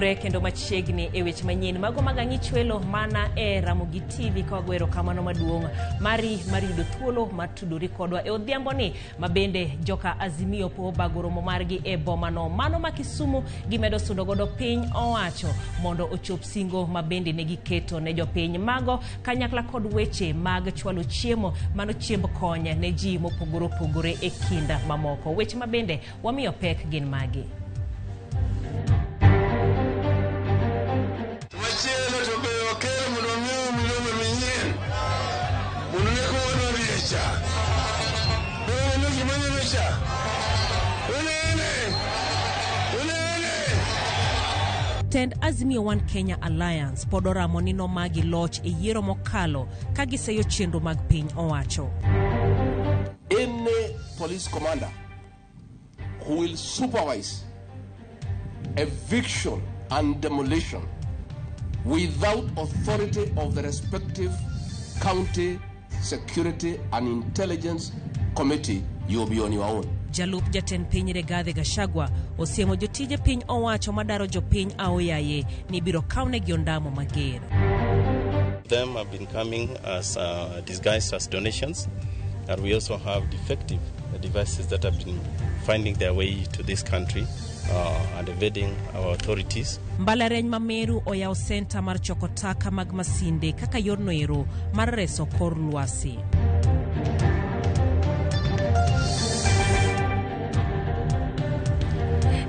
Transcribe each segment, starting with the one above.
Wamore kendo machiegni e weche manyien mago mag ang'ichwelo mana e Ramogi TV ka wago erokamano maduong' mari mar yudo thuolo mar tudori kodwa e odhiamboni ma bende joka Azimio po obago romo margi e bomano mano ma Kisumu gimedo sudo godo piny owacho mondo ochop singo ma bende ne giketo ne jopiny mago kanyakla kod weche mag chwalo chiemo mano chiemb kony ne ji mopogore opogore e kinda mamoko. Weche ma bende wamiyo pek gin magi. Machielo to be wakel mondo wamiu milome manyien mondo ne kuma wadwa dhiye cha. Uneno gima neno cha? Unene? Unene? Tend Azimio One Kenya Alliance pod oramo ni nomagi loch e yiero mokalo ka giseyo chenro mag piny owacho. Any police commander who will supervise eviction and demolition without authority of the respective county security and intelligence committee, you'll be on your own. Jalup jatend piny Rigathi Gachagua osiemo jotije piny owacho madaro jopiny aoyaye ni biro kawnegi ondamo mager. Them have been coming as disguised as donations, and we also have defective devices that have been finding their way to this country and evading our authorities. Mbalariany ma Meru oyawo senta mar choko taka mag masinde kaka yorno ero mar reso kor lwasi.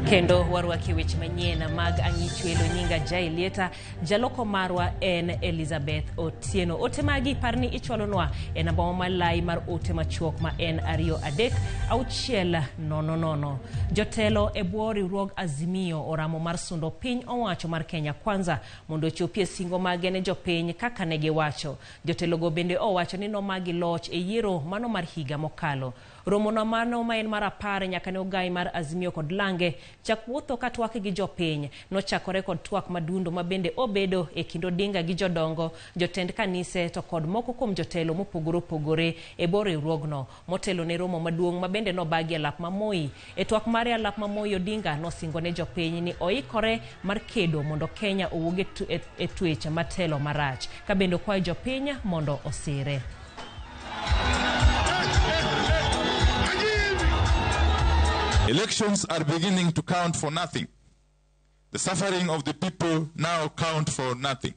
Kendo warwaki weche manyien mag ang'ichwelo nyinga Jai Lieta, jaloko marwa en Elizabeth Otieno. Ote magi parni ichwalonwa e namba ma lai mar ote machuok ma en 2 3 6 0 0. Jotelo e bwo riwruog Azimio oramo mar sundo piny owacho mar Kenya Kwanza mondo ochopie singo mage ne jopiny kaka ne giwacho. Jotelogo bende owacho ni nomagi loch e yiero mano mar higa mokalo. Romono mano ma en mar 10 nyaka ne ogai mar Azimio kod Lange chak wuotho ka twak gi jopiny nochakore kod twak madundo ma bende obedo e kind Odinga gi jodongo, jotend kanise to kod moko kuom jotelo mopogore opogore e bwo riwruogno. Motelo ne romo maduong' ma bende nobagi e lap ma Moi. E twak mare alap ma Moi Odinga nosingo ne jopiny ni oikore mar kedo mondo Kenya owuog e twech matelo marach. Ka bende okwayo jopiny mondo osire. Elections are beginning to count for nothing. The suffering of the people now count for nothing.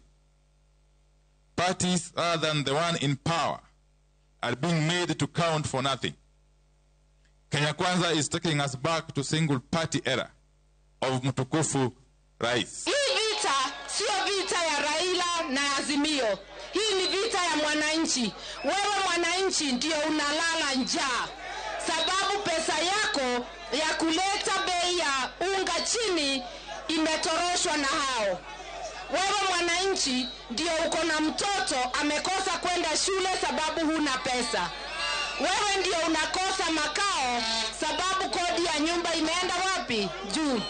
Parties other than the one in power are being made to count for nothing. Kenya Kwanza is taking us back to single party era of Mtukufu Rais. Hii vita sio vita ya Raila na Azimio. Hii ni vita ya mwananchi. Wewe mwananchi ndio unalala njaa. Sababu pesa yako ya kuleta bei ya unga chini imetoroshwa na hao. Wewe mwananchi ndio uko na mtoto amekosa kwenda shule sababu huna pesa. Wewe ndio unakosa makao sababu kodi ya nyumba imeenda wapi? Juu.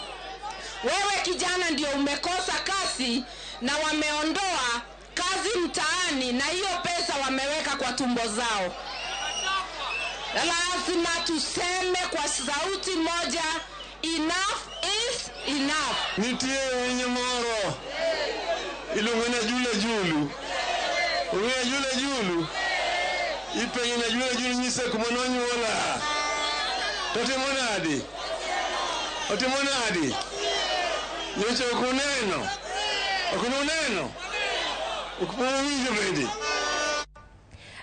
Wewe kijana ndio umekosa kazi na wameondoa kazi mtaani na hiyo pesa wameweka kwa tumbo zao. Lazima tuseme kwa sauti moja, enough is enough. Nitie winyo moro iluongo ni Ajula Julu. Ong'eyo Ajula Julu? Ipenjo ni Ajula Julu nyise kuma nonyuola. To otimo nadi? Otimo nadi? Nyocha ok uneno? Ok uneno? Ok uwinjo bende?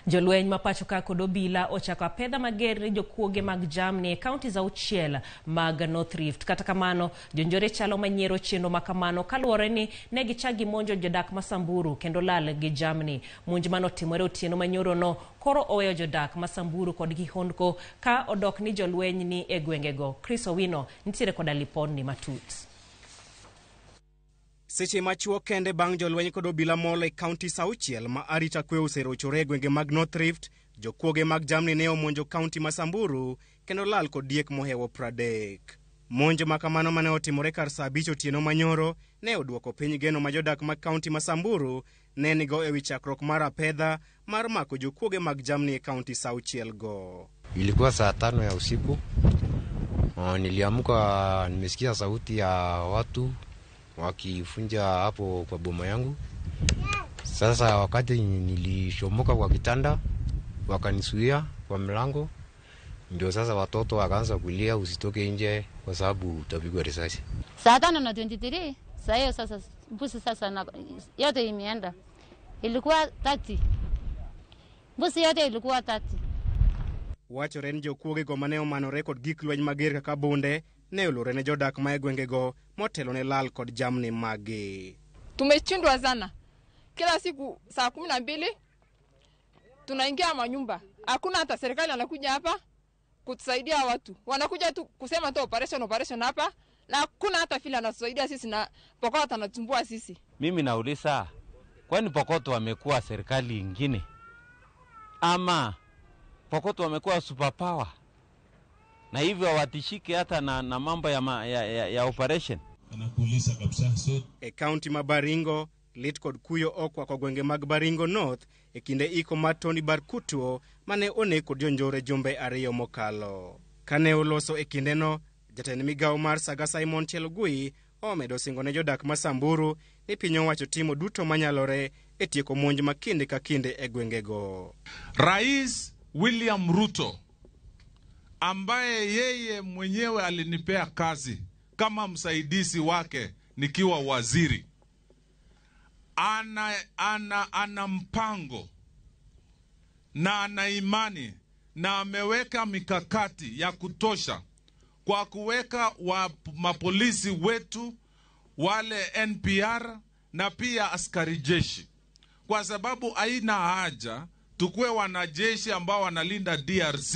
Jolweny ma pacho ka kod obila ochako apedha mager ne jokuoge mag jamni e kaunti za auchiel mag North Rift. Kata kamano, jonjore chalo manyiero chenro makamano kaluwore ni ne gichak gimonjo jodak ma Samburu kendo lal gi jamni. Monj manotimore otieno manyorono koro oweyo jodak ma Samburu kod kihondko ka odok ni jolweny ni e gwengego. Chris Owino nitiere koda lipodni matut. Seche machuok kende bang' jolweny kod obila molo e kaunti auchiel ma arita kwe oserochore e gwenge mag North Rift, jokuoge mag jamni ne omonjo kaunti ma Samburu kendo lal kod diek mohewo 30. Monj ma kamano mane otimore kar saa 5 otieno manyoro ne oduoko piny geno ma jodak mag kaunti ma Samburu ne nigo ewi chakruok mar apedha mar mako jokuoge mag jamni e kaunti auchiel go. Ilikuwa saa 5 ya usiku. Niliamka nimesikia sauti ya watu Wakifunja hapo kwa boma yangu. Sasa wakati nilishomoka kwa kitanda, wakanisuia kwa mlango. Ndio sasa watoto wakaanza kulia, usitoke nje kwa sababu utapigwa risasi. Saa 5:23, saa hiyo sasa mbuzi sasa na, yote imeenda. Ilikuwa 30. Mbuzi yote ilikuwa 30. Wachore ni jokuoge mane omanore kod gik lweny mager kaka bunde ne olore ne jodak ma e gwengego motelo ne lal kod jamni maggi. Tumechindwa sana. Kila siku saa 12 tunaingia manyumba. Hakuna hata serikali anakuja hapa kutusaidia watu. Wanakuja tu kusema tu operation operation hapa na hakuna hata vile anatusaidia sisi na Pokot anatumbua sisi. Mimi nauliza, kwani Pokot wamekuwa serikali ingine? Ama Pokot wamekuwa superpower? Na hivyo hawatishiki hata na mambo ya operation. Anakuuliza kabisa. So e county ma Baringo, lit kod kuyo okwako gwenge mag Baringo North e kinde iko mar Tony Barkutuo mane oneg kod jonjore jumbe 2 mokalo. Kane oloso e kindeno, jatend migawo mar Saga Simon Chelugui omedo singo ne jodak ma Samburu ni piny owacho timo duto manyalore e tieko monj ma kinde ka kinde e gwengego. Rais William Ruto ambaye yeye mwenyewe alinipea kazi kama msaidizi wake nikiwa waziri, ana mpango na ana imani na ameweka mikakati ya kutosha kwa kuweka mapolisi wetu wale NPR na pia askari jeshi, kwa sababu haina haja tukue wanajeshi ambao wanalinda DRC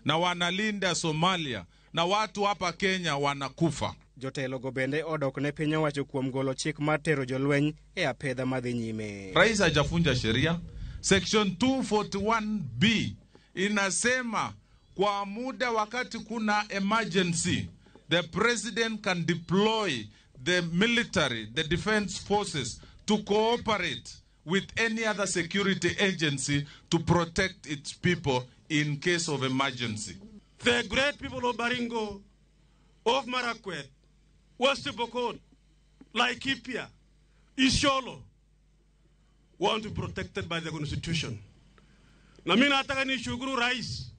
na wanalinda Somalia na watu hapa Kenya wanakufa. Jotelo go bende odok ne piny owacho kuom golo chik mar tero jolweny e apedha madhi nyime. Rais hajafunja sheria. Section 241B inasema kwa muda wakati kuna emergency, the president can deploy the military, the defense forces to cooperate with any other security agency to protect its people in case of emergency. The great people of Baringo, of Marakwet, West Pokot, Laikipia, Isiolo want to be protected by the constitution. Na mimi nataka nishukuru Rais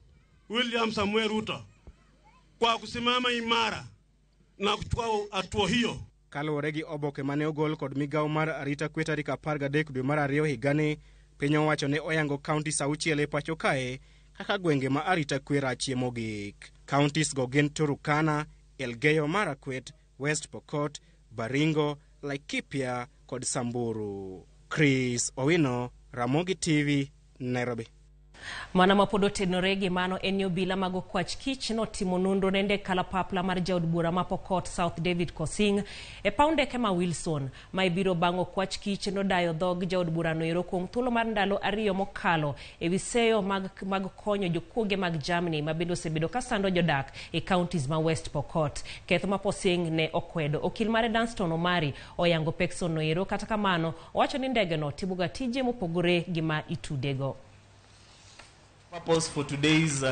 William Samuel Ruto kwa kusimama imara na kuchukua hatua hiyo. Kaluwore gi oboke mane ogol kod migawo mar arita kwe tarik 13 dwe mar 2 higani, piny owacho ne oyango counties 6 e pacho kae kaka gwenge ma arita kwe rachie mogik. Counties go gin Turkana, Elgeyo Marakwet, West Pokot, Baringo, Laikipia kod Samburu. Chris Owino, Ramogi TV, Nairobi. Mana mapod otenore gi mano en ni obila mag okwach kich notimo nonro ne ndek kalapapla mar jaod bura ma Pokot South David Kosing e paw ndeke ma Wilson. Ma ibiro bang' okwach kich nodayo dhog jaod burano ero kuom thuolo mar ndalo 2 mokalo ewi seyo mag konyo jokuoge mag jamni ma bende osebedo ka sando jodak e counties ma West Pokot. Ketho ma Kosing ne okwedo. Okil mare Danston Omari oyango pekson no ero, kata kamano owacho ni ndegeno timoga tije mopogore gi ma itudego. Purpose for today's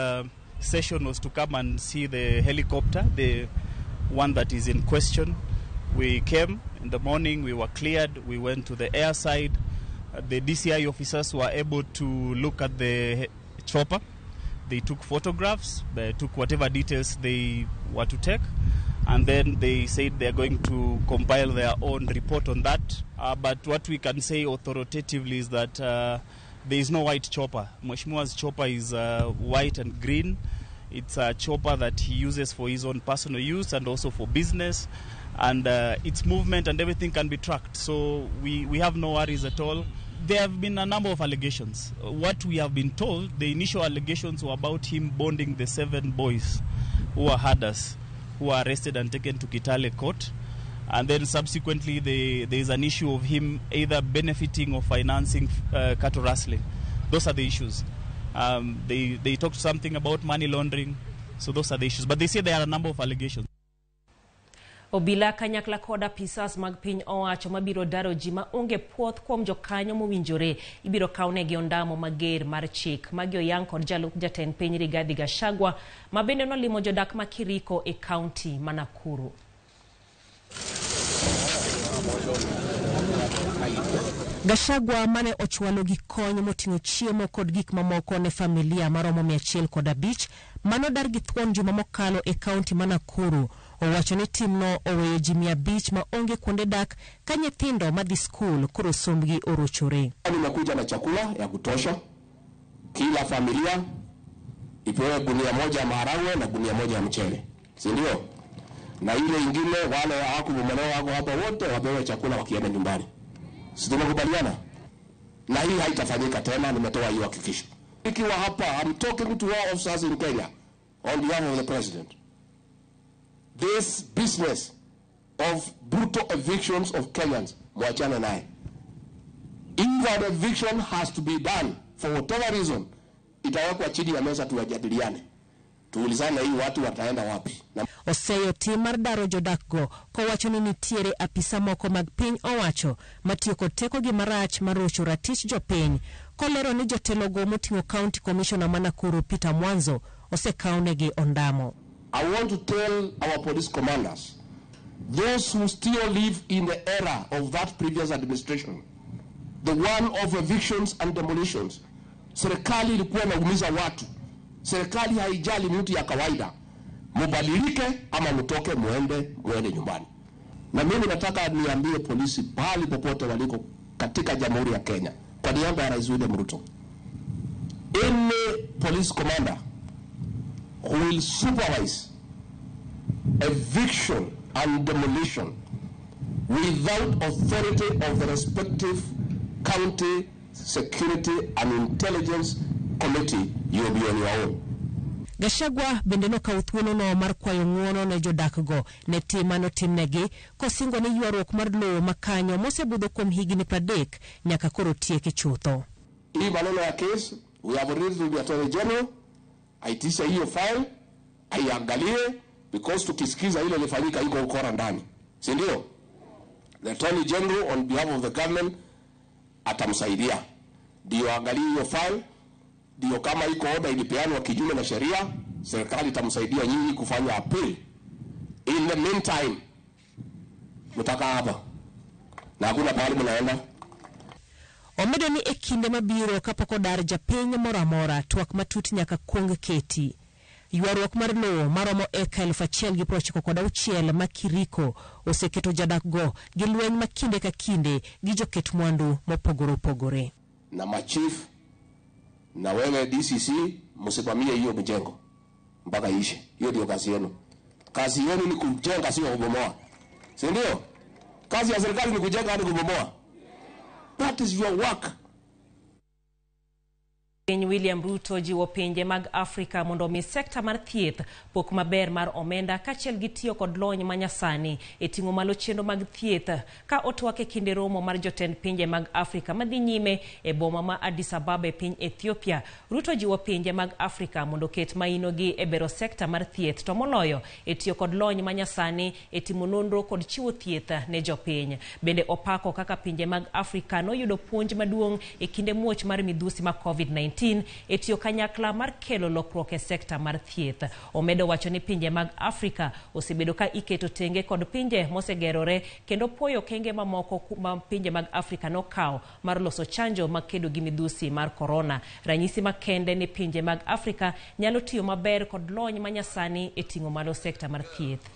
session was to come and see the helicopter, the one that is in question. We came in the morning, we were cleared, we went to the air side. The DCI officers were able to look at the chopper. They took photographs, they took whatever details they were to take, and then they said they are going to compile their own report on that. But what we can say authoritatively is that there is no white chopper. Mheshimiwa's chopper is white and green. It's a chopper that he uses for his own personal use and also for business. And its movement and everything can be tracked. So we have no worries at all. There have been a number of allegations. What we have been told, the initial allegations were about him bonding the 7 boys who were herders, who were arrested and taken to Kitale court. And then subsequently, there is an issue of him either benefiting or financing cattle rustling. Those are the issues. They talked something about money laundering. So those are the issues. But they say there are a number of allegations. Obila kanyakla kod apisas mag piny owacho mabiro daro ji ma onge puoth kuom jokanyo mowinjore ibiro kawnegi ondamo mager mar chik. Magi oyang kod jalup jatend piny Rigathi Gachagua ma bende nolimo jodak ma Kiriko e kaunti ma Nakuru. Gachagua mane ochwalo gi kony moting'o chiemo kod gik mamoko ne familia maromo 105 manodar gi thuon juma mokalo e kaunti ma Nakuru owacho ni timno oweyo ji 500 ma onge kuonde dak ka nyithindo madhi skul koro sombgi orochore. Nimekuja na chakula ya kutosha, kila familia ipewe gunia moja ya maharagwe na gunia moja ya mchele, si ndio? Na ile ingine wale hawakubomolewa wako hapa wote wapewe chakula wakienda nyumbani. Si tumekubaliana? Na hii haitafanyika tena, nimetoa hiyo hakikisho. Ikiwa hapa, I'm talking to all officers in Kenya on behalf of the president. This business of brutal evictions of Kenyans, mwachane naye. If an eviction has to be done for whatever reason, itawekwa chini ya meza tuwajadiliane. Tuulizane hii watu wataenda wapi. Na Oseyo tim mar daro jodakgo kowacho ni nitiere apisa moko mag piny owacho matiyo kod tekogi marach mar rocho ratich jopiny kolero ni jotelogo moting'o County Commissioner ma Nakuru Peter Mwanzo osekawnegi ondamo. I want to tell our police commanders, those who still live in the era of that previous administration, the one of evictions and demolitions, serikali ilikuwa inaumiza watu. Serikali haijali mtu ya kawaida. Mubadilike ama mtoke muende nyumbani. Na mimi nataka niambie polisi pahali popote waliko katika Jamhuri ya Kenya, kwa niaba ya Rais William Ruto, any police commander who will supervise eviction and demolition without authority of the respective county security and intelligence committee, you will be on your own. Gachagua bende nokawo thuolono mar kwayo ng'uono ne jodakgo ne tim manotimnegi kosingo ni ywaruok mar lowo ma kanyo mosebudho kuom higni 30 nyaka koro tieki chutho. Hii maneno ya case, we have already to the Attorney General, aitishe hiyo file, aiangalie, because tukisikiza ile ilifanyika iko ukora ndani. Si ndio? The Attorney General on behalf of the government atamsaidia. Ndio angalie hiyo file, ndio kama iko order ilipeanwa kinyume na sheria, serikali itamsaidia nyinyi kufanya appeal. In the meantime, mtakaa hapa na hakuna pahali mnaenda. Omedo ni e kinde mabiro kapok odar japiny moro amora, twak matut nyaka kuong keti. Ywaruok mar lowo maromo eka 1096 ma Kiriko oseketo jadakgo gi lweny ma kinde ka kinde gi joket mwandu mopogore opogore. Na machief na wewe DCC msimamie hiyo mjengo mpaka ishe. Hiyo ndio kazi yenu. Kazi yenu ni kujenga, sio kubomoa. Si ndio? Kazi ya serikali ni kujenga hadi kubomoa. That is your work. Piny William Ruto jiwo pinje mag Afrika mondo omi sekta mar thieth pok maber mar omenda kaachiel gi tiyo kod lony manyasani e ting'o malo chenro mag thieth ka otwak e kinde romo mar jotend pinje mag Afrika madhi nyime e boma ma Addis Ababa e piny Ethiopia. Ruto jiwo pinje mag Afrika mondo oket mainogi e bero sekta mar thieth to moloyo e tiyo kod lony manyasani e timo nonro kod chiwo thieth ne jopiny. Bende opako kaka pinje mag Afrika noyudo puonj maduong' e kinde muoch mar midhusi ma COVID-19 e tiyo kanyakla mar kelo lokruok e sekta mar thieth. Omedo wacho ni pinje mag Afrika osebedo ka iketo tenge kod pinje mosegerore kendo puoyo okenge mamoko ma pinje mag Afrika nokawo mar loso chanjo makedo gi midhusi mar korona. Ranyisi makende ni pinje mag Afrika nyalo tiyo maber kod lony manyasani e ting'o malo sekta mar thieth.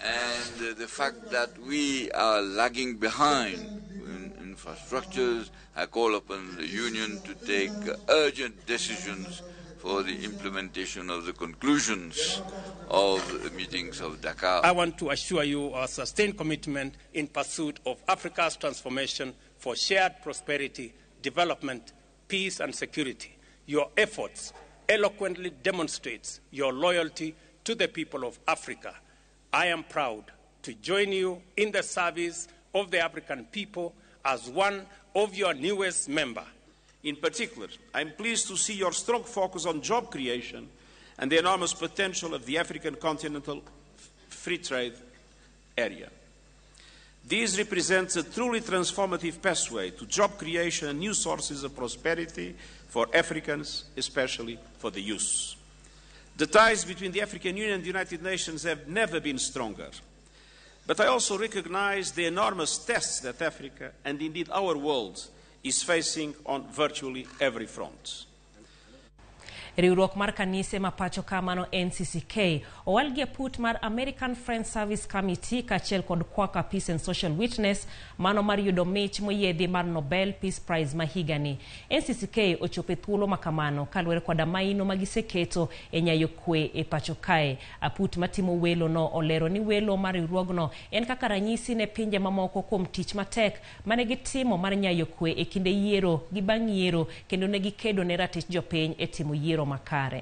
And the fact that we are lagging behind in infrastructures, I call upon the Union to take urgent decisions for the implementation of the conclusions of the meetings of Dakar. I want to assure you our sustained commitment in pursuit of Africa's transformation for shared prosperity, development, peace and security. Your efforts eloquently demonstrates your loyalty to the people of Africa. I am proud to join you in the service of the African people as one of your newest members. In particular, I am pleased to see your strong focus on job creation and the enormous potential of the African continental free trade area. This represents a truly transformative pathway to job creation and new sources of prosperity for Africans, especially for the youth. The ties between the African Union and the United Nations have never been stronger. But I also recognize the enormous tests that Africa, and indeed our world, is facing on virtually every front. Riwruok mar kanise ma pacho ka mano NCCK owal gi aput mar American Friends Service Committee kaachiel kod Quaker Peace and Social Witness mano mar yudo mich moyiedhi mar Nobel Peace Prize ma higani. NCCK ochopo e thuolo ma kamano kaluwore koda maino ma giseketo e nyayo kwe e pacho kae. Aput matimo welo no olero ni welo mar riwruogno en kaka ranyisi ne pinje mamoko kuom tich matek mane gitimo mar nyayo kwe e kinde yiero gi bang' yiero kendo ne gikedo ne ratich jopiny e timo yiero makare.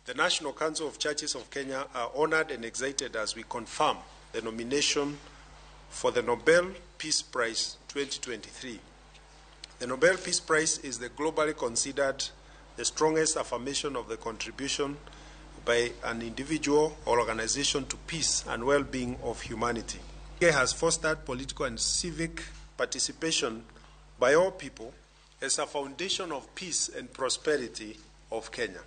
The National Council of Churches of Kenya are honored and excited as we confirm the nomination for the Nobel Peace Prize 2023. The Nobel Peace Prize is the globally considered the strongest affirmation of the contribution by an individual or organization to peace and well-being of humanity. It has fostered political and civic participation by all people as a foundation of peace and prosperity of Kenya.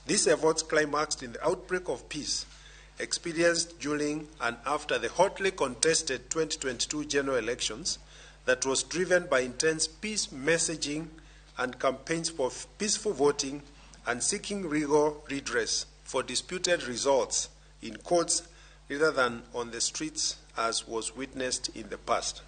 These efforts climaxed in the outbreak of peace experienced during and after the hotly contested 2022 general elections that was driven by intense peace messaging and campaigns for peaceful voting and seeking legal redress for disputed results in courts rather than on the streets as was witnessed in the past.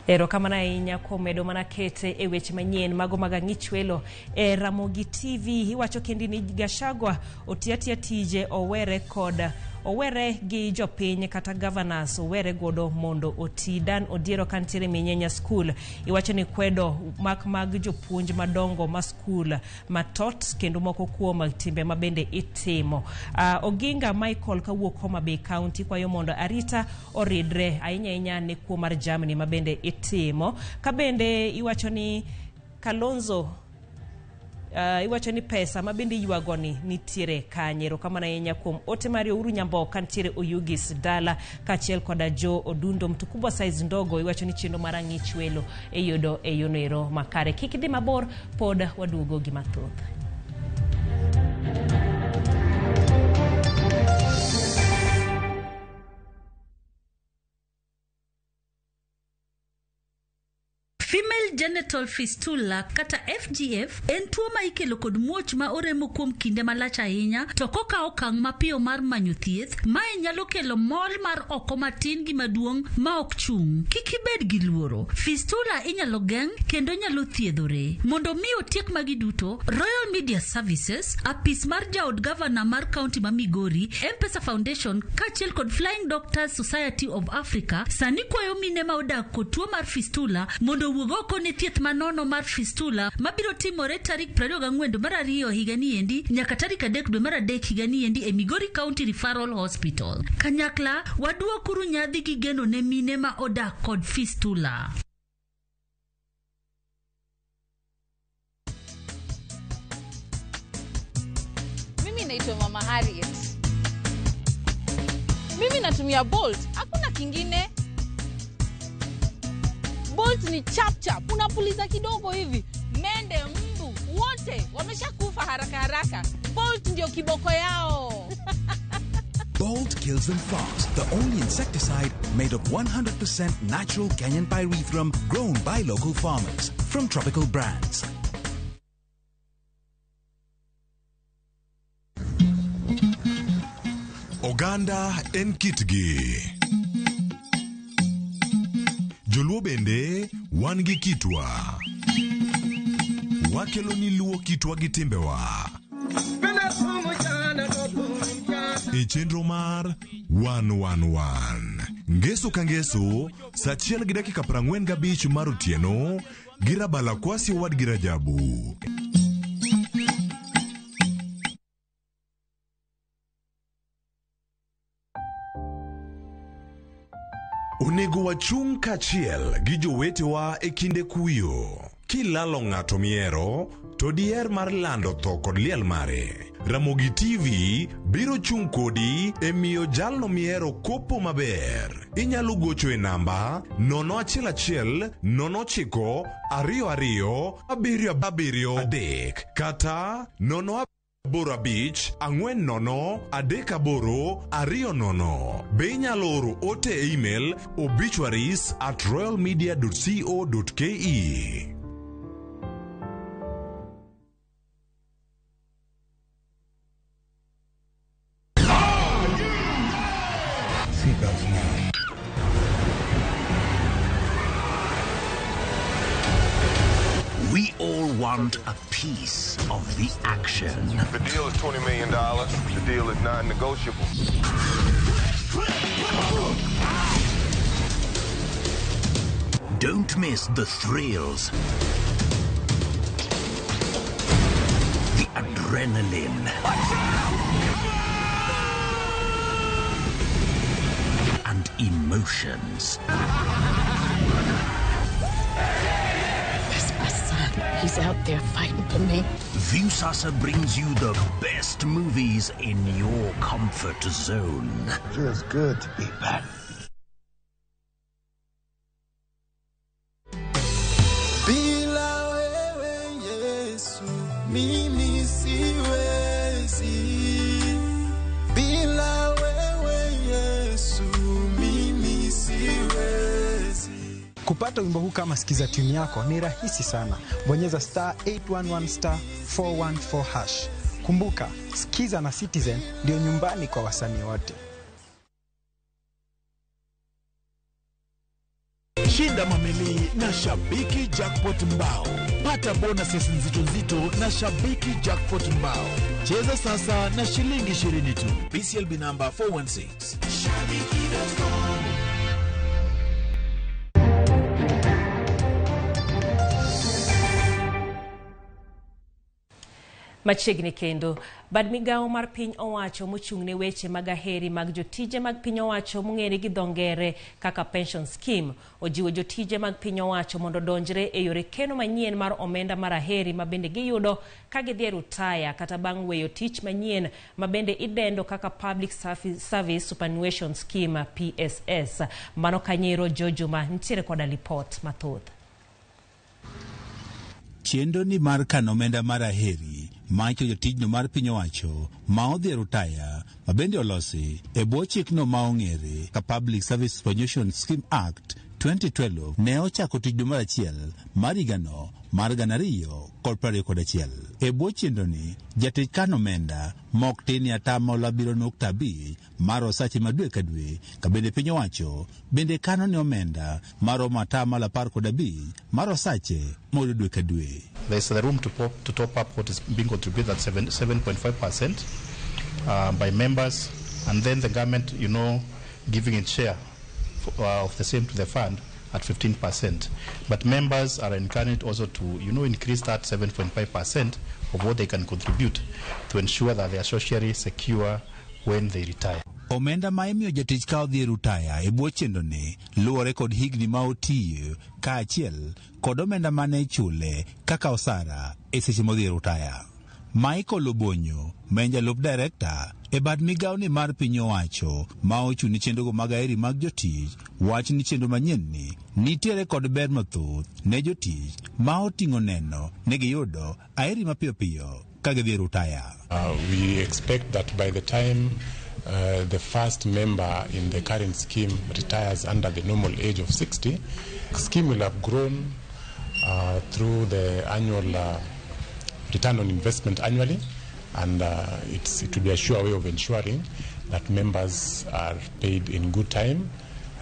Erokamano ahinya kuom medo mana kete e weche manyien mago mag ang'ichwelo e Ramogi TV. Iwacho kendi ni Gachagua oti atiya tije owere kod owere gi jopiny kata governors owere godo mondo oti. Dan Odiero kantiere Minyenya School iwacho ni kwedo mak mag jopuonj madongo ma skul matot kendo moko kuom timbe mabende itimo. Oginga Michael kawuok Homa Bay County kwayo mondo arita oridre ahinya ahinya ne kuo mar jamni mabende itimo. Kabende iwacho ni Kalonzo iwacho ni pesa mabende ywago ni nitiere kanye. Erokamano ahinya kuom ote mari Uhuru Nyamboka nitiere Oyugis Dala kaachiel koda Jo Odundo mtu kubwa size ndogo iwacho ni chenro mar ang'ichwelo iyudo e yono ero makare. Kik idhi mabor, pod waduogo gi mathoth. Female genital fistula kata FGF en tuo ma ikelo kod muoch ma oremo kuom kinde malach ahinya, to kokawo okang' mapiyo mar manyo thieth, mae nyalo kelo mol mar oko matin gi maduong' ma ok chung'. Kik ibed gi luoro. Fistula inyalo geng' kendo nyalo thiedhore. Mondo mi otiek magi duto, Royal Media Services, apis mar jaod gavana mar kaunti ma Migori, M-Pesa Foundation kaachiel kod Flying Doctors Society of Africa sani kwayo mine ma odak kod tuo mar fistula mondo owuog oko ne thieth manono mar fistula mabiro timore tarik 24 mar ariyo higani endi nyaka tarik 3 dwe mar adek higani endi e Migori County Referral Hospital. Kanyakla waduokuru nyadhi gi geno ne mine ma odak kod fistula. Mimi naitwa Mama Harriet. Mimi natumia Bolt, hakuna kingine. Bolt ni chap chap, unapuliza kidogo hivi, mende, mbu, wote wameshakufa haraka haraka. Bolt ndio kiboko yao. Bolt kills them fast, the only insecticide made of 100% natural Kenyan pyrethrum grown by local farmers from Tropical Brands. Oganda en kitgi. Joluo bende wan gi kitwa. Wakelo ni luo kitwa gi timbewa. E chenro mar 111. Ngeso ka ngeso, saa 1:45 mar otieno, gi Rabala Kwasi owadgi Rajabu. Onego wachung' kaachiel gi jowetewa e kinde kuyo. Kilalo ng'ato mihero, to diher mar lando tho kod liel mare. Ramogi TV biro chung' kodi e miyo jalno mihero kopo maber. Inyalo gocho e namba 011 09 22 73 kata 0 85 40 38 20. Be inyalo oro ote e email obituaries@royalmedia.co.ke. Seatbelts now. We all want a piece of the action. The deal is $20 million. The deal is non-negotiable. Don't miss the thrills, the adrenaline, and emotions. That's my son. He's out there fighting for me. Viusasa brings you the best movies in your comfort zone. Feels good to be back. Bila wewe Yesu, mimi siwezi. Bila wewe Yesu, mimi siwezi. Kupata wimbo huu kama sikiza tune yako ni rahisi sana. Bonyeza star 811 star 414 hash. Kumbuka, Sikiza na Citizen ndio nyumbani kwa wasanii wote. Shinda mamili na Shabiki Jackpot Mbao. Pata bonuses nzito nzito na Shabiki Jackpot Mbao. Cheza sasa na shilingi 20 tu. BCLB number 416. Shabiki.com. Machiegni kendo, bad migawo mar piny owacho mochung' ne weche mag aheri mag jotije mag piny owacho mong'ere gi dho ngere kaka pension scheme ojiwo jotije mag piny owacho mondo odonjre e yore keno manyien mar omenda mar aheri ma bende giyudo ka gidhi e rutaya kata bang' weyo tich manyien ma bende idendo kaka Public Service Superannuation Scheme PSS. Mano Kanyero Jojuma nitiere koda lipot mathoth. Chenro ni mar kano omenda mar aheri ma ichulo jotijno mar piny owacho ma odhi e rutaya ma bende olosi e bwo chikno ma ong'ere ka Public Service Superannuation Scheme Act 2012 ne ochako tich dwe mar achiel mar higano mar 2021. E bwo chenroni, jatich kano omenda ma ok tin ne 7.5% mar osache ma dwe ka dwe, ka bende piny owacho bende kano ne omenda maromo 15% mar osache moyudo dwe ka dwe. There is the room to top up what is being contributed at 7.5% by members, and then the government, you know, giving its share of the same to the fund at 15%. But members are encouraged also to, you know, increase that 7.5% of what they can contribute to ensure that they are socially secure when they retire. Omenda ma imiyo jatich ka odhi e rutaya e bwo chenroni luwore kod higni ma otiyo kaachiel kod omenda mane ichule kaka osara e seche modhi e rutaya. Michael Obonyo, ma en jalup director e bad migawoni mar piny owacho ma ochung' ne chenrogo mag aheri mag jotich, wach ni chenro manyienni nitiere kod ber mathoth ne jotich ma oting'o neno ni giyudo aheri mapiyo piyo ka gidhi e rutaya. We expect that by the time the first member in the current scheme retires under the normal age of 60, the scheme will have grown through the annual return on investment annually, and it will be a sure way of ensuring that members are paid in good time.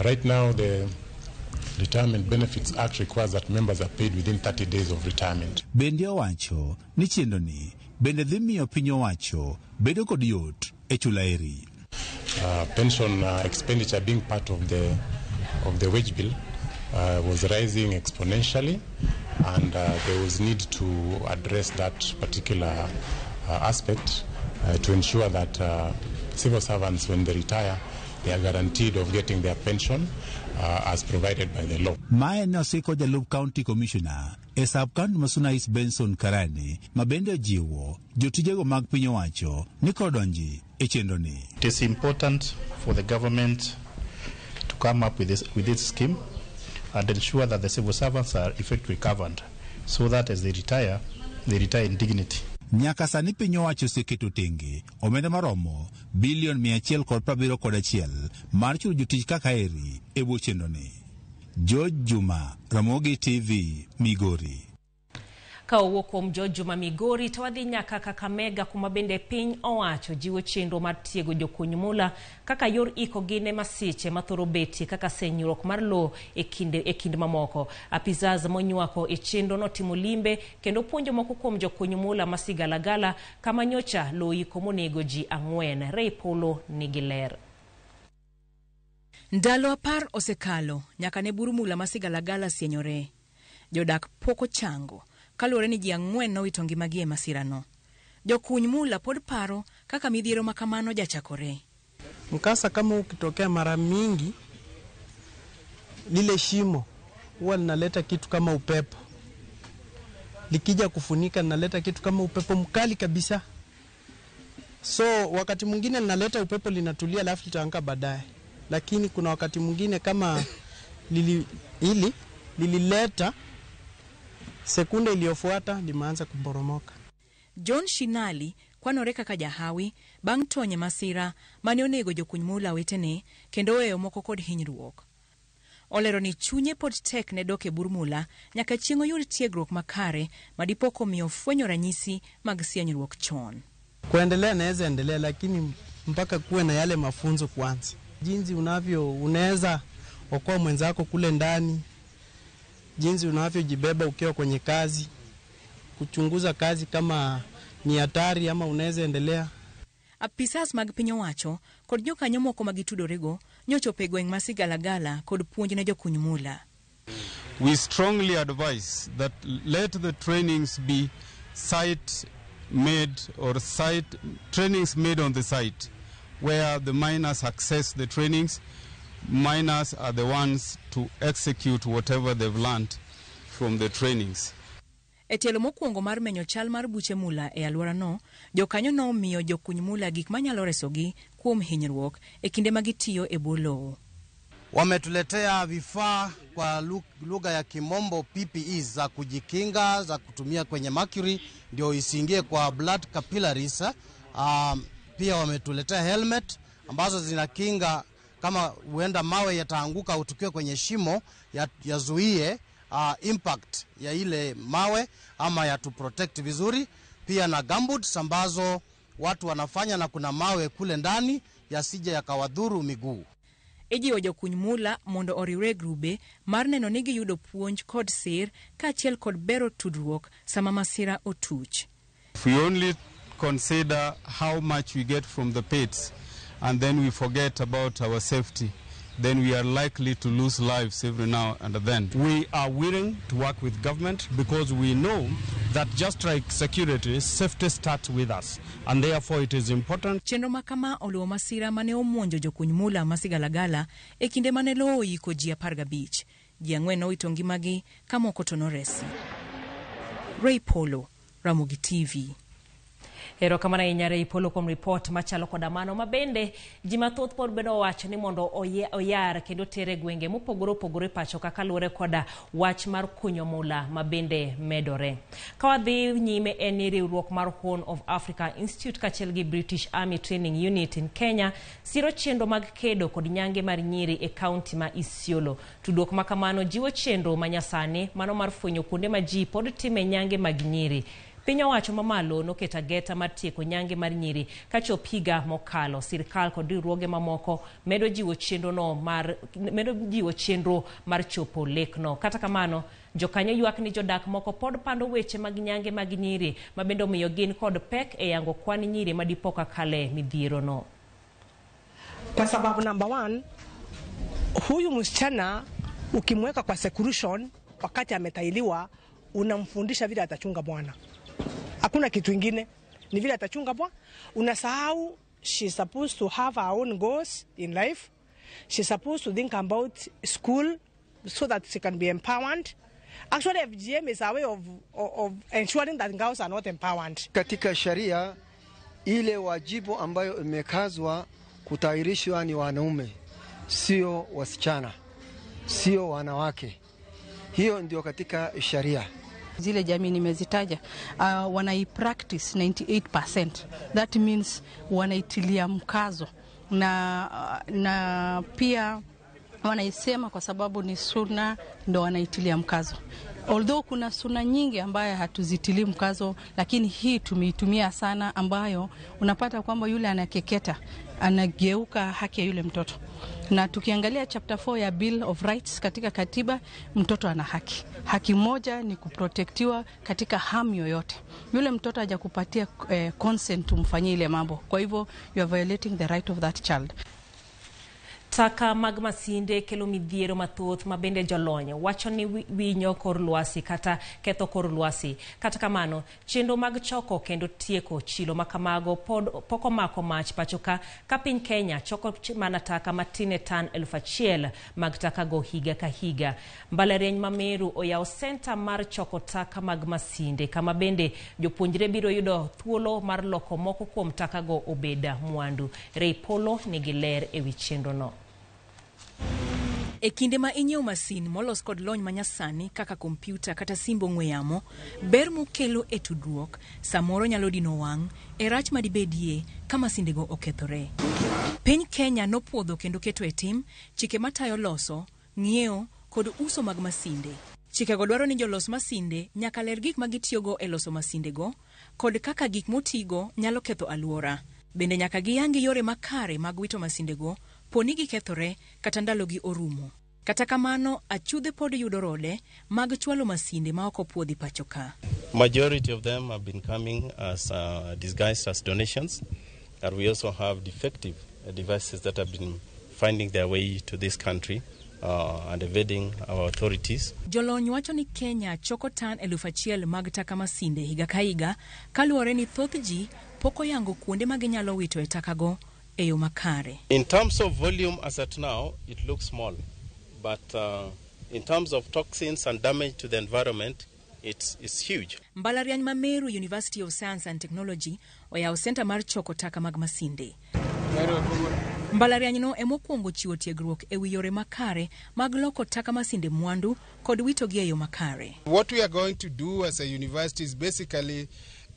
Right now, the Retirement Benefits Act requires that members are paid within 30 days of retirement. Bende owacho ni chenroni bende dhi miyo piny owacho bedo kod yot e chulo aheri. Pension expenditure being part of the wage bill was rising exponentially, and there was need to address that particular aspect to ensure that civil servants, when they retire, they are guaranteed of getting their pension as provided by the law. Mae ne osiko jalup county commissioner e e sub county ma Suna East Benson Karani ma bende ojiwo jotijego mag piny owacho ni kodonji e chenro ni. It is important for the government to come up with this scheme and ensure that the civil servants are effectively covered so that as they retire in dignity. Nyaka sani piny owacho oseketo tenge omenda maromo bilion 171 mar chulo jotich kaka eri e bwo chenro ni. George Juma, Ramogi TV, Migori. Ka owuok kuom George Juma Migori to wadhi nyaka Kakamega kuma bende piny owacho jiwo chenro mar tiego jokuny mula kaka yor iko gi ne masiche mathoro betie kaka senyruok mar lowo e kind mamoko. Apisas monywako e chenro notimo limbe kendo puonjo moko kuom jokuny mula ma Sigalagala kama nyocha lowo iko monego ji 4. Ray Polo nigi ler. Ndalo 10 osekalo nyaka ne bur mula ma Sigalagala sienyore. Jodak pok ochango kaluwore ni ji 4 nowito ngimagi e masirano. Jokuny mula pod paro kaka midhiero makamano jachakore. Mkasa kama ukitokea mara mingi, lile shimo huwa linaleta kitu kama upepo. Likija kufunika linaleta kitu kama upepo mkali kabisa. So wakati mwingine linaleta upepo linatulia alafu litaanguka baadaye. Lakini kuna wakati mwingine kama lilileta sekunde iliyofuata limeanza kuporomoka. John Shinali kwanore kaka jahawi bang' tony e masira mane onego jokuny mula wetene kendo weyo moko kod hinyruok. Olero ni chunye pod tek ne dok e bur mula nyaka chieng' oyud tiegruok makare madipo komiyo fwenyo ranyisi mag sienyruok chon. Kuendelea naweza endelea, lakini mpaka kuwe na yale mafunzo kwanza. Jinsi unavyo unaweza okoa mwenzako kule ndani, jinsi unavyojibeba ukiwa kwenye kazi, kuchunguza kazi kama ni hatari ama unaweza endelea. Apisas mag piny owacho kod jokanyo moko ma gitudorego nyochopo e gweng' ma Sigalagala kod puonj ne jokuny mula. We strongly advise that let the trainings be site made or site trainings made on the site where the miners access the trainings. Miners are the ones to execute whatever they've learned from the trainings. E tielo mokwongo mar menyo chal mar buche mula e alworano, jokanyo nomiyo jokuny mula gik manyalo resogi kuom hinyruok e kinde ma gitiyo e bwo lowo. Wametuletea vifaa kwa lugha ya Kimombo PPE za kujikinga, za kutumia kwenye mercury ndio isiingie kwa blood capillaries. Pia wametuletea helmet ambazo zinakinga kama huenda mawe yataanguka utukiwe kwenye shimo yazuie impact ya ile mawe ama ya to protect vizuri. Pia na gumboots ambazo watu wanafanya na kuna mawe kule ndani yasije yakawadhuru miguu. Ijiwo jokuny mula mondo oriwre grube mar neno ni giyudo puonj kod sir kaachiel kod bero tudruok sama masira otuch. If we only consider how much we get from the pits and then we forget about our safety, then we are likely to lose lives every now and then. We are willing to work with government because we know that just like security, safety starts with us, and therefore it is important. Chenro ma kama oluwo masira mane omuonjo jokuny mula ma Sigalagala e kinde mane lowo oyiko ji 15. Ji 4 nowito ngimagi ka moko to noresi. Ray Polo, Ramogi TV. Erokamano ahinya Ray Polo kuom ripot machalo koda mano ma bende ji mathoth pod bedo owacho ni mondo oyar kendo tere gwenge mopogore opogore pacho kaka luwore koda wach mar kunyo mula ma bende medore. Ka wadhi nyime en ni riwruok mar Horn of Africa Institute kaachiel gi British Army Training Unit in Kenya siro chenro mag kedo kod nyange mar nyiri e kaunti ma Isiolo. Tudruok ma kamano jiwo chenro manyasani mano mar fwenyo kuonde ma ji pod time nyange mag nyiri. Piny owacho mamalo noketo ageta mar tieko nyange mar nyiri kachop higa mokalo. Sirkal kod riwruoge mamoko medo jiwo chenro mar chopo lekno. Kata kamano, jokanyo ywak ni jodak moko pod pando weche mag nyange mag nyiri ma bende omiyo gin kod pek e yango kwan nyiri madipo ka kale midhiero no. Kwa sababu number 1, huyu msichana ukimweka kwa seclusion wakati ametailiwa, unamfundisha vile atachunga bwana. Hakuna kitu ingine, ni vile atachunga bwana. Unasahau she's supposed to have her own goals in life. She's supposed to think about school so that she can be empowered. Actually, FGM is a way of ensuring that girls are not empowered. Katika sharia ile wajibu ambayo imekazwa kutahirishwa ni wanaume, sio wasichana, sio wanawake. Hiyo ndio katika sharia. Zile jamii nimezitaja, wanaipractice 98%. That means wanaitilia mkazo na pia wanaisema kwa sababu ni suna, ndo wanaitilia mkazo. Although kuna suna nyingi ambayo hatuzitilii mkazo, lakini hii tumeitumia sana, ambayo unapata kwamba yule anakeketa anageuka haki ya yule mtoto. Na tukiangalia chapter 4 ya Bill of Rights katika katiba, mtoto ana haki. Haki moja ni kuprotektiwa katika harm yoyote. Yule mtoto hajakupatia consent umfanyie ile mambo. Kwa hivyo you are violating the right of that child. Taka mag masinde kelo midhiero mathoth ma bende jolony wacho ni winyo kor lwasi kata ketho kor lwasi. Kata kamano, chenro mag choko kendo tieko chilo makamago pok omako mach pacho ka piny Kenya choko mana taka matin e tan 1,000 mag taka go higa ka higa. Mbalariany ma Meru oyawo senta mar choko taka mag masinde kama bende jopuonjre biro yudo thuolo mar loko moko kuom taka go obed mwandu. Ray Polo nigi ler ewi chenro no. E kinde ma inyiewo masin molos kod lony manyasani kaka kompyuta kata simb ong'we yamo, ber mokelo e tudruok samoro nyalo dino wang' e rach madibedie ka masindego okethore. Piny Kenya nopuodho kendo keto e tim chike matayo loso, ng'iewo kod uso mag masinde. Chikego dwaro ni jolos masinde nyaka ler gik ma gitiyogo e loso masindego kod kaka gik motigo nyalo ketho alwora. Bende nyaka giyangi yore makare mag wito masindego poni gikethore kata ndalogi orumo. Kata kamano, achudhe pod yudo rode mag chwalo masinde ma ok opuodhi pacho ka. Majority of them have been coming as disguised as donations, and we also have defective devices that have been finding their way to this country and evading our authorities. Jolony wacho ni Kenya choko tan 1,000 mag taka masinde higa ka higa kaluwore ni thoth ji pok oyango kuonde ma ginyalo wito e takago e yo makare. In terms of volume as at now, it looks small, but in terms of toxins and damage to the environment, it's huge. Mbalariany ma Meru University of Science and Technology oyawo senta mar choko taka mag masinde. Mbalariany no emokwongo chiwo tiegruok e wi yore makare mag loko taka masinde mwandu kod witogi e yo makare. What we are going to do as a university is basically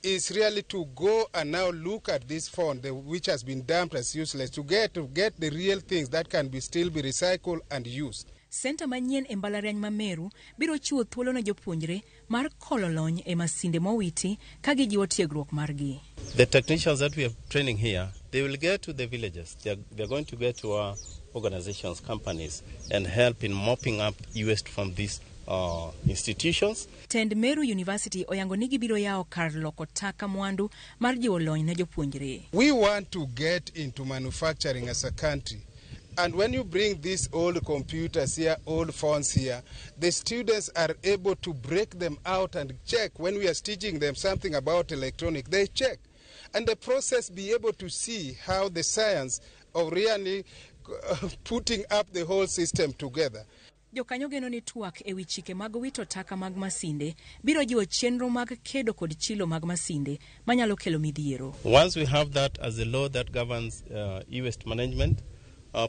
is really to go and now look at this phone which has been dumped as useless to get the real things that can be still be recycled and used. Senta manyien e mbalariany ma Meru biro chiwo thuolo ne jopuonjre mar kolo lony e masinde mowiti ka gijiwo tiegruok margi. The technicians that we are training here, they will get to the villages. They are going to get to our organizations, companies, and help in mopping up waste from these institutions. Tend Meru University oyango ni gibiro yawo kar loko taka mwandu mar jiwo lony ne jopuonjre. We want to get into manufacturing as a country. And when you bring these old computers here, old phones here, the students are able to break them out and check. When we are teaching them something about electronic, they check. And the process be able to see how the science of really putting up the whole system together. Jokanyo geno ni twak e wi chike mag wito taka mag masinde biro jiwo chenro mag kedo kod chilo mag masinde manyalo kelo midhiero. Once we have that as a law that governs e-waste management,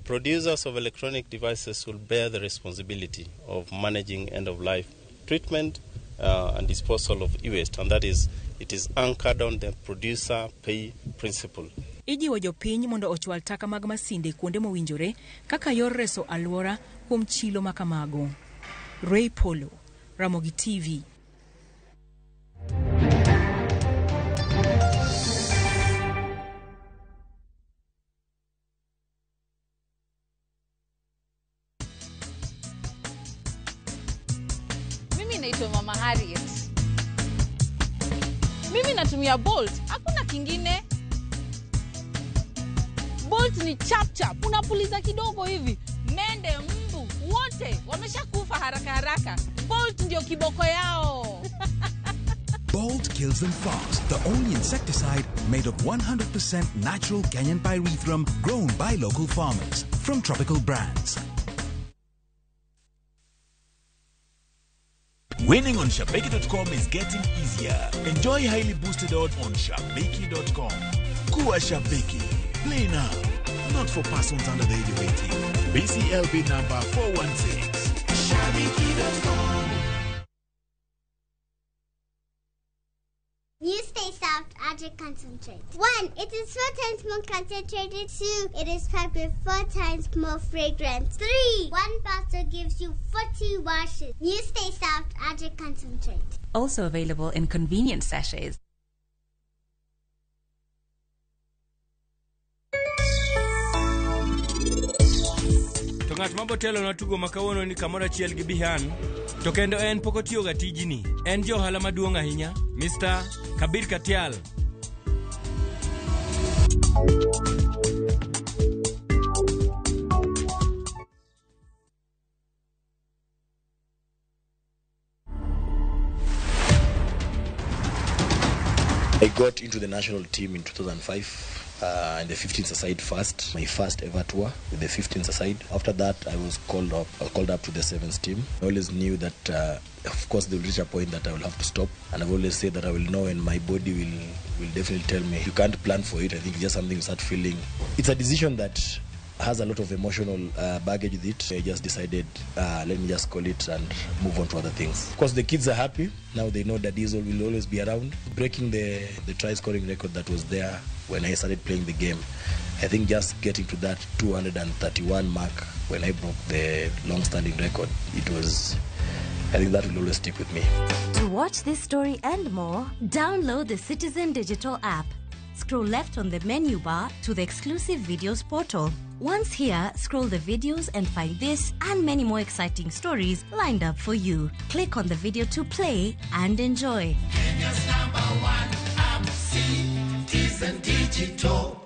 producers of electronic devices will bear the responsibility of managing end-of-life treatment and disposal of e-waste, and that is, it is anchored on the producer pay principle. Ijiwo jopiny mondo ochwal taka mag masinde kuonde mowinjore kaka yor reso alwora kuom chilo makamago. Ray Polo, Ramogi TV. Mimi naitwa Mama Harriet. Mimi natumia Bolt, hakuna kingine. Bolt ni chap chap, unapuliza kidogo hivi, mende, mbu, wote wameshakufa haraka haraka. Bolt ndio kiboko yao. Bolt kills them fast, the only insecticide made of 100% natural Kenyan pyrethrum grown by local farmers from Tropical Brands. Winning on Shabiki.com is getting easier. Enjoy highly boosted odds on Shabiki.com. Kuwa Shabiki. Play now. Not for persons under the age of 18. BCLB number 416. Shabiki.com. You stay soft, Aja concentrate. 1, it is 4 times more concentrated. 2, it is packed with 4 times more fragrance. 3, 1 bottle gives you 40 washes. You stay soft, Aja concentrate. Also available in convenient sachets. To ng'at mabotelo na tugo ma kawuono ni kamoro achiel gi Bihan, to kendo en pok otiyoga tijni. En ja ohala maduong' ahinya, Mr. Kabir Katial. I got into the national team in 2005 in the 15s aside first, my first ever tour with the 15s aside. After that, I was called up to the sevens team. I always knew that, of course, they will reach a point that I will have to stop. And I've always said that I will know, and my body will definitely tell me. You can't plan for it. I think it's just something you start feeling. It's a decision that has a lot of emotional baggage with it. I just decided, let me just call it and move on to other things. Of course, the kids are happy. Now they know that Diesel will always be around. Breaking the try-scoring record that was there when I started playing the game, I think just getting to that 231 mark when I broke the long-standing record, it was, I think that will always stick with me. To watch this story and more, download the Citizen Digital app. Scroll left on the menu bar to the exclusive videos portal. Once here, scroll the videos and find this and many more exciting stories lined up for you. Click on the video to play and enjoy. Kenya's number one app, Citizen Digital.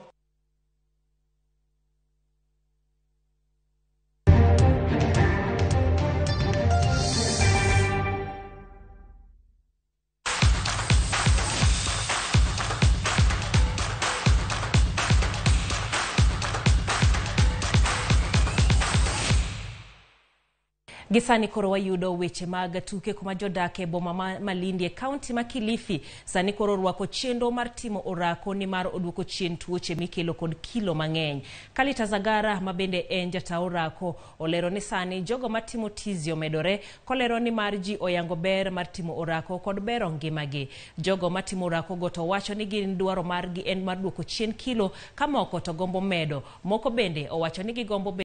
Gisani koro wayudo weche mag tuke kuma jodak e boma ma Malindi e kaunti ma Kilifi sani koro orwako chenro mar timo orako ni mar oduoko chien tuoche mikelo kod kilo mang'eny. Kalita Zagara ma bende en jata orako olero ni sani jogo matimo tizi omedore kolero ni mar ji oyango ber mar timo orako kod bero ngimagi. Jogo matimo orako go to wacho ni gin dwaro margi en mar duoko chien kilo ka moko to gombo medo. Moko bende owacho ni gigombo